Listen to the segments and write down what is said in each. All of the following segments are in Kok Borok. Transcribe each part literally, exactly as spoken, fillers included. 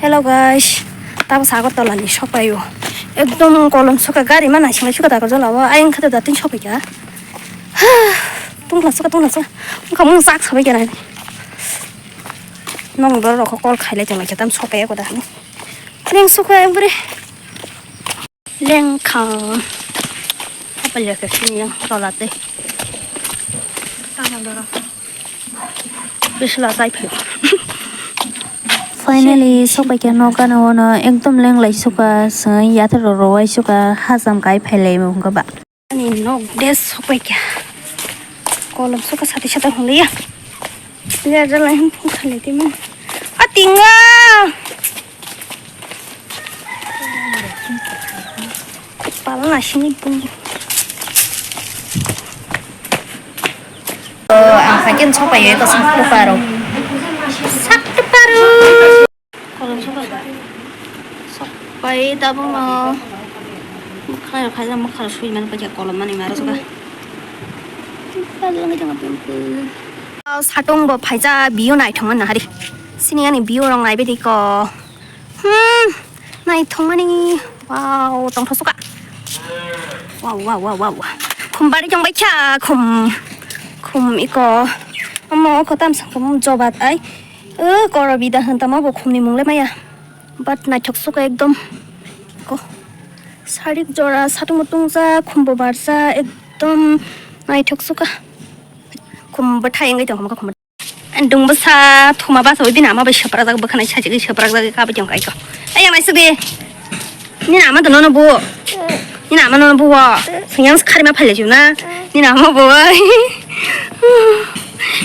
Hello guys, tamo sa Agartala ni sokpaio. Ekdom kolom soka gari ma naising lai soka dagar jala o. Ayang khato da tin sokpaikha. Tungla soka, tungla soka. Wngkha mung sak sabaikha nai. Nong borok rok kol khailai tonglaikha tam sokpai eko da. Leng soka ekbare. Lengkha. Apa ya ke sini yang tola teh. Bisla sai phe. Finally, sokpaikha nok gana ono ekdom lenglai soka, swngai yathar rok rowai soka, hacham kai phailai mung kha ba. Ani nok des sokpaikha. Kolom soka sati sata hungliya. Liya jala hin phung khalai timo. Atinga. Pala na sini pung. Oh, ang phai khe sokpaio eko sak tuparo. Sak tuparo. Kolom soka. Sokpai tabukno. Mwkhang rok khaijak, mwkhang rok sui mani paikha kolom mani maro soka. Satung bo phaijak view naithok mani hari. Sini ani view rok naibe di ko. Hmm, naithok mani. Wow, tongthok soka. Wow, wow, wow, wow. Khum bari tong baikha, khum. Khum iko. Omo oko tam sakha mung jobat ai. O koro bida hwn tamo bo khumni mung le maya. But naithok soka ekdom. Ko. Sarik jora satung bo tungja, khum bo barja, ekdom naithok soka. Khum bo thai wngwi tong khum. Dungbo sa thuma basa oi bini ama bai soprak jak bwkhanai sajagwi soprak jagwi kabui tong kaiko. Ai yang naisuk di. Nini ama to nono bo. Nini ama nono bo. Sengyan kharima phaile juna. Nini ama bo.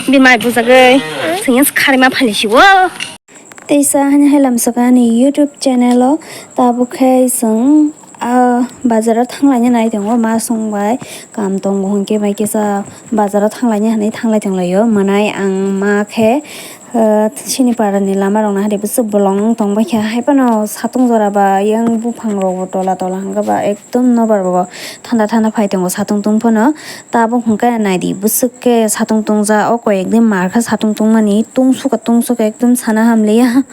Bini mai bujagwi. Sengyan kharima phaile siwo. Teisa hani hai lamsaka ani YouTube channel o tabuk khe chwng. Ah, bazar o thanglaina nai tongo, ma song bai kam tongo hwnkhe bai kisa bazar o thanglaina hinwi thanglai tonglaio. Mwnai ang ma khe, ah, sini para ni lama rok no hari bwswk bolong wng tong bai kha, hai phano satung jora ba yang buphang rok bo tola tola hwnkhe ba ekdom nobar bo thanda thanda phai tongo satung tung phano. Tabuk hwnkhe naidi bwswk khe satung tungja, o koi ekdin mar khe satung tungmani, tungsuka tungsuka ekdom sana hamliya.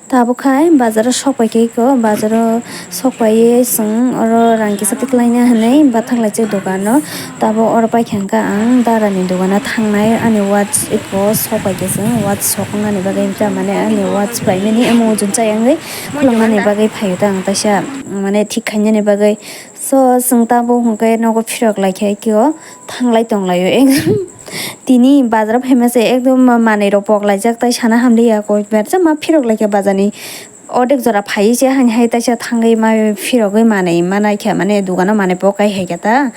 Tabuk khai bazar o sok pai khe eko, bazar o sok paiwi chwng oro rang kisa tiklaina hinwi bathak laijak dogano. Tabuk oro paikha hwnkhe ang dara ni dogano thangnai, ani watch eko sok pai khe chwng watch sok wngnani bagwi tamani ani watch paimani omo uansuk chayangwi khulumnani bagwi phaio ta ang taisa mane thik khainani bagwi. So chwng tabuk hwnkhe nogo phirok lai khe eko thanglai tonglaio ekdom. Tini bazar o phaima se ekdom ma-, manwi rok pok laijak tai sana hamliya koi bersa ma phirok lai khe bazar ni. Ordek jora phaiwi se hani hai taisa thangwi ma phirogwi manwi ma naikha mane dogano manwi pokai hai khe ta.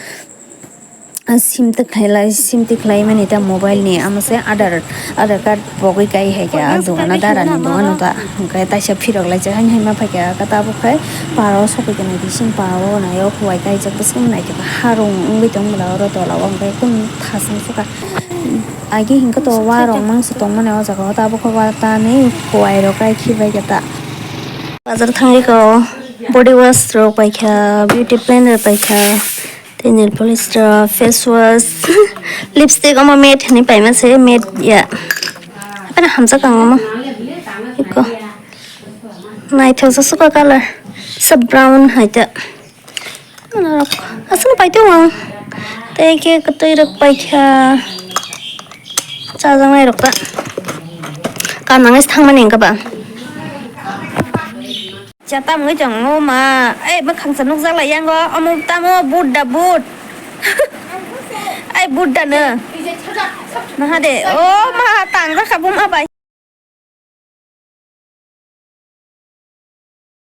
Sim twkhlai lai, sim twkhlai mani ta mobile ni amo se Aadhaar, Aadhaar card pogwi kai hai khe ah dogano dara ni dogano ta. Hwnkhe taisa phirok laijak hani hai ma phaikha khe tabuk khai para o sokoi tongwi bising para o nai o huwai kaijak bwswk naithok harung wngwi tong bwla oro tola o hwnkhe ekdom thasung sukha. Agi hwnkhe to warok mangsa tongmani o jaga o tabuk khe watanwi huwai rok kai khibai khe ta. Bazar thangwi khe o body wash rok paikha, beauty blender paikha, tei nail polish rok, face wash, lipstick omo matte hinwi paima se matte ya. Haphano hamjak ang omo. Eko. Naithok se suka colour. Sa brown hai ta. Norok aswk pai tongo ang. Tei khe kwtwi rok paikha. Chajaknai rok ta. Kanang thangmani hwnkhe ba. Cha tam wngwi tongo ma. Ei bwkhang sa nukjak lai yango. Omo tamo Buddha, Buddha. Ei Buddha no. Naha de. O ma tangjak kha buma bai.